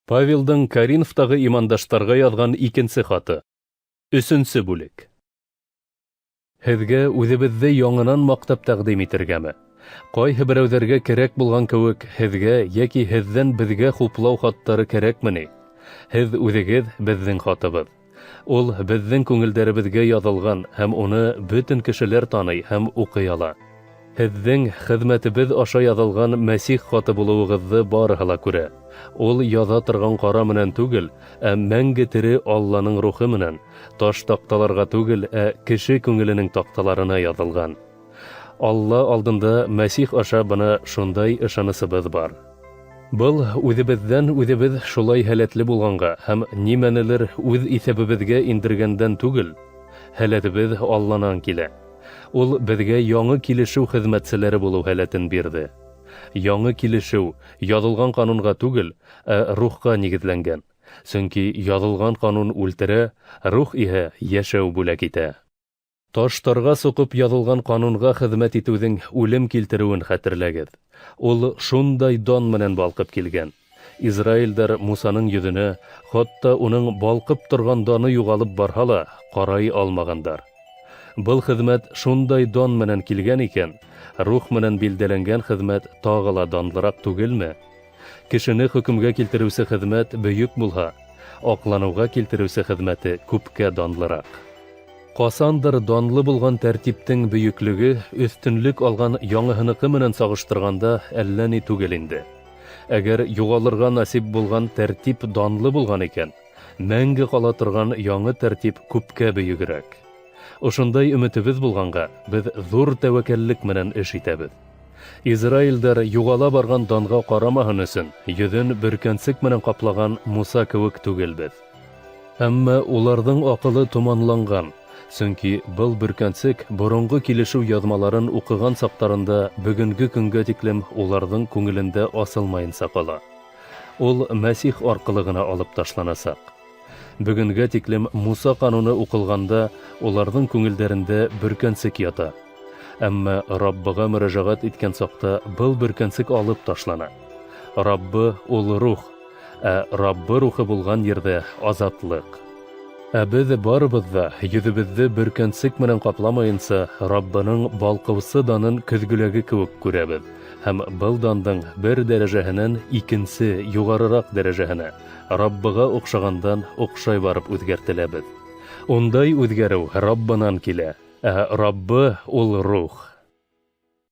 Павелдың Коринфтағы имандаштарға яҙған икенсе хаты. Өсөнсө бүлек. Һеҙгә үҙебеҙҙе яңынан маҡтап тәҡдим итергәме? Ҡайһы берәүҙәргә кәрәк булған кеүек, һеҙгә йәки һеҙҙән беҙгә хуплау хаттары кәрәкме ни? Һеҙ үҙегеҙ беҙҙең хатыбыҙ. Ул беҙҙең күңелдәребеҙгә яҙылған һәм уны бөтөн кешеләр таный һәм уҡый ала. Һеҙҙең хеҙмәтебеҙ аша яҙылған Мәсих хаты булыуығыҙҙы барыһы ла күрә. Ул яҙа торған ҡара менән түгел, ә мәңге тере Алланың рухы менән, таш таҡталарға түгел, ә кеше күңеленең таҡталарына яҙылған. Алла алдында Мәсих аша бына шундай ышанысыбыҙ бар. Был үҙебеҙҙән үҙебеҙ шулай һәләтле булғанға һәм нимәнелер үҙ иҫәбебеҙгә индергәндән түгел, һәләтебеҙ Алланан килә. Ул беҙгә яңы килешеү хеҙмәтселәре булыу һәләтен бирҙе. Яңы килешеү яҙылған ҡанунға түгел, ә рухҡа нигеҙләнгән. Сөнки яҙылған ҡанун үлтерә, рух иһә йәшәү бүләк итә. Таштарға суҡып яҙылған ҡанунға хеҙмәт итеүҙең үлем килтереүен хәтерләгеҙ. Ул шундай дан менән балҡып килгән. Израилдәр Мусаның йөҙөнә, хатта уның балҡып торған даны юғалып барһа ла, ҡарай алмағандар. Был хеҙмәт шундай дан менән килгән икән, рух менән билдәләнгән хеҙмәт тағы ла данлыраҡ түгелме? Кешене хөкөмгә килтереүсе хеҙмәт бөйөк булһа, аҡланыуға килтереүсе хеҙмәте күпкә данлыраҡ. Ҡасандыр данлы булған тәртиптең бөйөклөгө өҫтөнлөк алған яңыһыныҡы менән сағыштырғанда әллә ни түгел инде. Әгәр юғалырға насип булған тәртип данлы булған икән, мәңге ҡала торған яңы тәртип күпкә бөйөгөрәк. Ошондай өмөтөбөҙ булғанға, беҙ ҙур тәүәккәллек менән эш итәбеҙ. Израилдәр юғала барған данға ҡарамаһын өсөн, йөҙөн бөркәнсек менән ҡаплаған Муса кеүек түгелбеҙ. Әммә уларҙың аҡылы томанланған, сөнки был бөркәнсек боронғо килешеү яҙмаларын уҡыған саҡтарында бөгөнгө көнгә тиклем уларҙың күңелендә асылмайынса ҡала. Ул Мәсих арҡылы ғына алып ташланасаҡ. Бөгөнгә тиклем Муса ҡануны уҡылғанда уларҙың күңелдәрендә бөркәнсек ята. Әммә Раббыға мөрәжәғәт иткән саҡта был бөркәнсек алып ташлана. Раббы ул рух, ә Раббы рухы булған ерҙә азатлыҡ. Ә беҙ барыбыҙ ҙа йөҙөбөҙҙө бөркәнсек менән ҡапламайынса Раббының балҡыусы данын көҙгөләге кеүек күрәбеҙ һәм был дандың бер дәрәжәһенән икенсе юғарыраҡ дәрәжәһенә Раббыға оҡшағандан оҡшай барып үҙгәртеләбеҙ. Ундай үҙгәреү Раббынан килә, ә Раббы ул рух.